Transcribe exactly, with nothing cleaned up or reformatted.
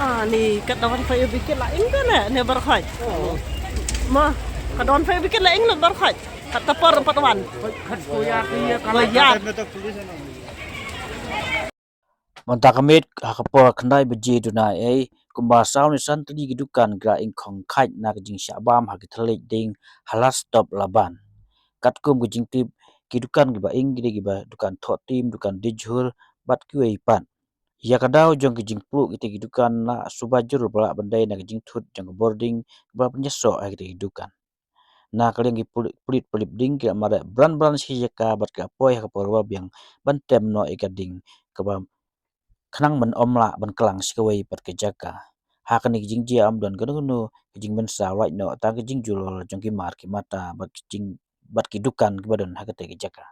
Ah, ni ka don fa yu bikit la ing ne, ne bar khaj. Ma, ka don fa yu bikit la ing ne bar khaj. Kat ta por pat wan. Kat ko ya ti ya. Ko ya. Mynta ka miet ha ka por khyndai baje duna ei, kumba saw ne san tylli ki dukan ki la ing khong khaj na ka jingshah bam ha ki thylliej ding ha la stop Laban. Katkum ka jingtip, ki dukan kiba ing ki dei kiba dukan thoh tim, dukan dijhur bad kiwei pat. Ïa ka daw jong ki jingpluh kita ki dukan la suba jur ba lah ban dei na ka jingthut jong ka bording kaba pynïasoh ha kita ki dukan. Na ka liang ki puli-, pulit pylip ding ki la mareh bran bran shi jaka bad ki la poi ha ka por ba biang ban tem noh ïa ka ding kaba khnang ban ym lah ban klang shi kawei pat ka jaka. Ha kane ka jingjia ym don kano kano ka jingmynsaw, lait noh tang ka jingjulor jong ki mar ki mata bad ki jing, bad ki dukan kiba don ha kata ka jaka.